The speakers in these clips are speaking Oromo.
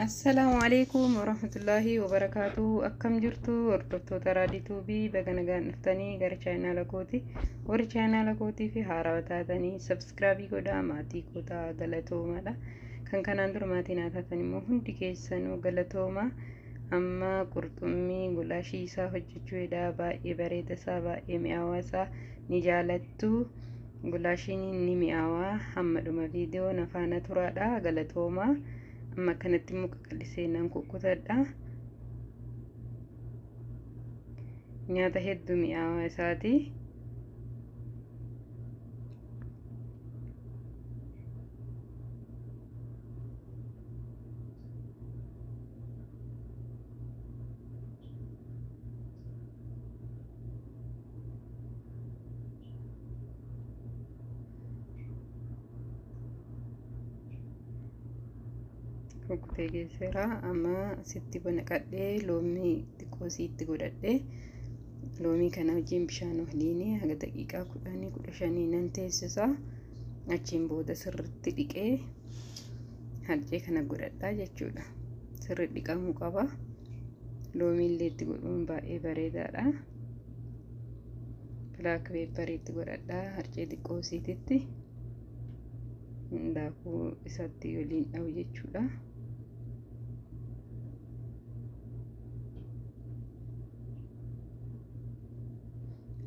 Assalaamu alaikum warahmatullaahi wabarakaatuh. Akkam jirtu hordoftoota Raadii Tuubii, baga nagaan dhuftanii gara chaayinaala kooti. Warri chaayinaala kootii fi haarawaa taatanii sabskraabii godhaa maatii kootaa, galatoomaadha. Kan kanaan dura maatii naa taatan immoo hundi keessanuu galatooma. Amma qurxummii gulaashii isaa hojjechuudha. Baay'ee bareeda isaa, baay'ee mi'aawaa isaa ni jaalattu. Gulaashiin ni mi'aawaa. Hamma dhuma viidiyoo na faana turaadha. Galatooma. Amma akkanatti immoo qaqallisee nan kukkutadha. Nyaata hedduu mi'aawaa isaati. Kukkutee geesseera. Amma sitti naqadhee loomii xiqqoo siitti godhadhee, loomii kana wajjin bishaan waliin haga daqiiqaa 10 15 nan teessisa. Achiin booda sirritti dhiqee harcee kana godhadhaa jechuudha. Sirri dhiqamuu qaba. Loomii illee itti godhuun baay'ee bareedaadha. Black pepperii itti godhadhaa harcee xiqqoo siititti. Daakuu isatti waliin dhahu jechuudha.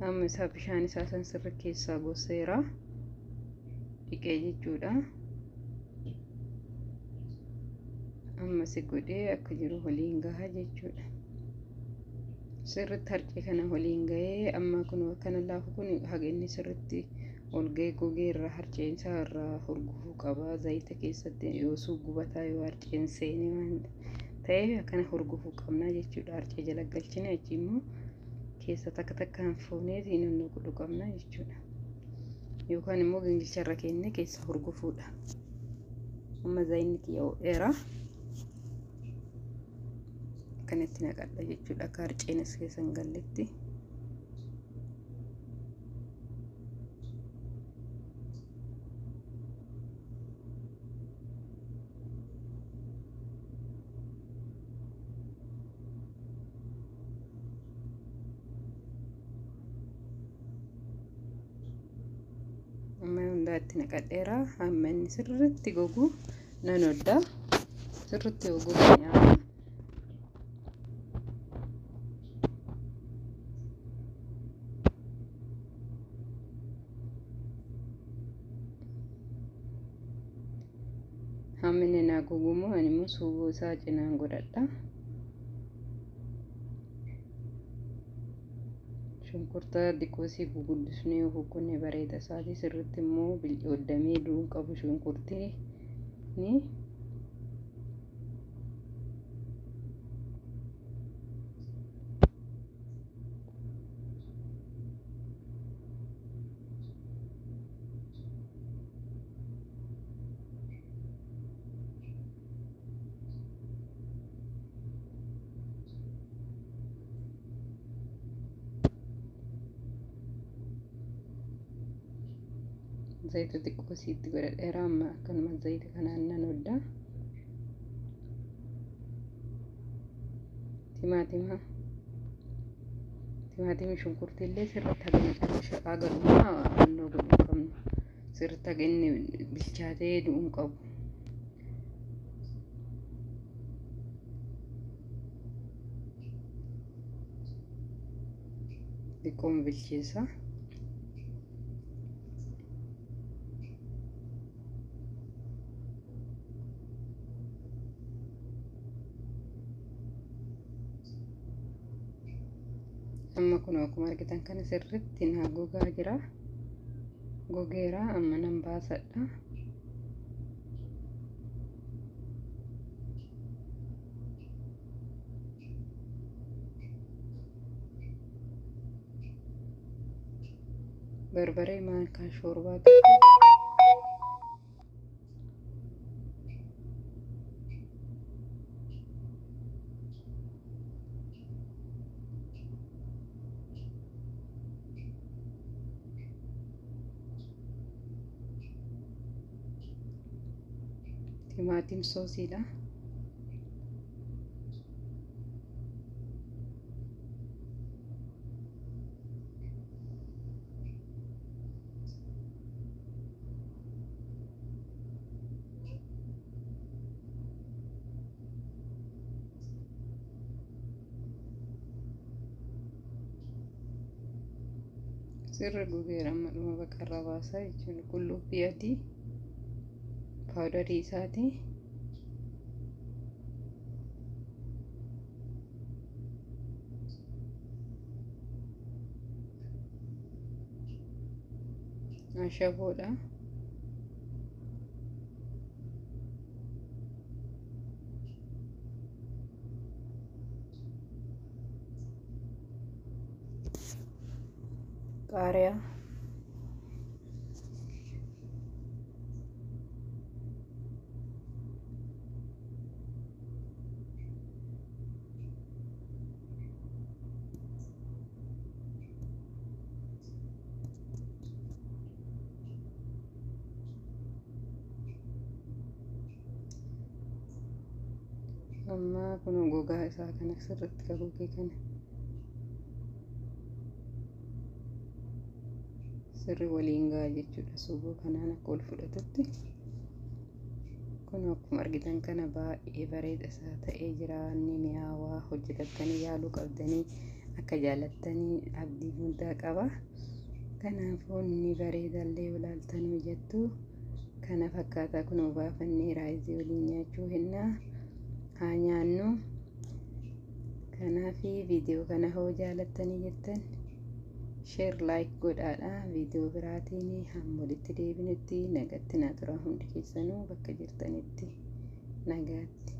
Amma isaa bishaan isaa san sirri keessaa goseera, dhiqee jechuudha. Amma si godhee akka jiru waliin gaha jechuudha. Sirritti harcee kana waliin gahee, amma kun akkana laafu kun haga inni sirritti ol gahee gogee irraa harceen isaa irraa hurgufuu qaba. Zayita keessatti yoosuu gubataa yoo harceen seene waan ta'eef akkana hurgufuu qabna jechuudha. Harcee jala galchine achi immoo keessa takka takkaan fuunee naannoo godhuu qabna jechuudha. Yookaan immoo gingilcharra kennee keessa hurgufuudha. Amma zayinni kiyya ho'eera. Akkanatti naqadha jechuudha, akka harceen as keessa hin galletti. Amma hundaa itti naqadheera. Amma inni sirriitti gogu nan hodha. Sirriitti gogu mi'aawa. Hamma inni naa gogu immoo ani immoo suugoo isaa cinaan godhadha. Shunkurta xiqqoosii guguddisnee yoo kukkunne bareeda isaati. Sirriitti immoo oddamee du'uu qabu shunkurtiin. Zayita xiqqoo siitti godhadheera. Amma akkanuma zayita kanaan nan hodha. Timaatima, timaatimii shunkurtii illee sirriitti haga macarrashaa haga annoo godhuu qabnu, sirriitti haga inni bilchaatee du'uu qabu. Xiqqooma bilcheessa. Amma kun akkuma argitan kana sirriitti naa gogaa jira. Gogeera, amma nan baasadha. Barbaree maankaa shoorbaa tokko, timaatim soosiidha. Sirri gogeera, amma dhuma baqarraa baasaa jechuudha. Qullubbii adii paawudarii isaati. Ashaboodha. Qaariyaa. Amma kun gogaa isaa kana sirriitti ka gogee kana sirri waliin ga'a jechuudha. Suuboo kanaan akka ol fudhatutti kun akkuma argitan kana baay'ee bareeda isaa ta'ee jira. Inni mi'aawaa hojjetattanii yaaluu qabdanii, akka jaalattanii abdii guddaa qaba. Kanaafuu inni bareedallee ilaaltanuu jettu kana fakkaataa. Kun baafannee raayizii waliin nyaachuu hennaa, haa nyaannu. Kanaaf viidiyoo kana hoo jaalattanii jettan share, like godhaadha. Viidiyoo biraatiin hamma walitti deebinutti nagatti naa tura. Hundi keessanuu bakka jirtanitti nagaatti.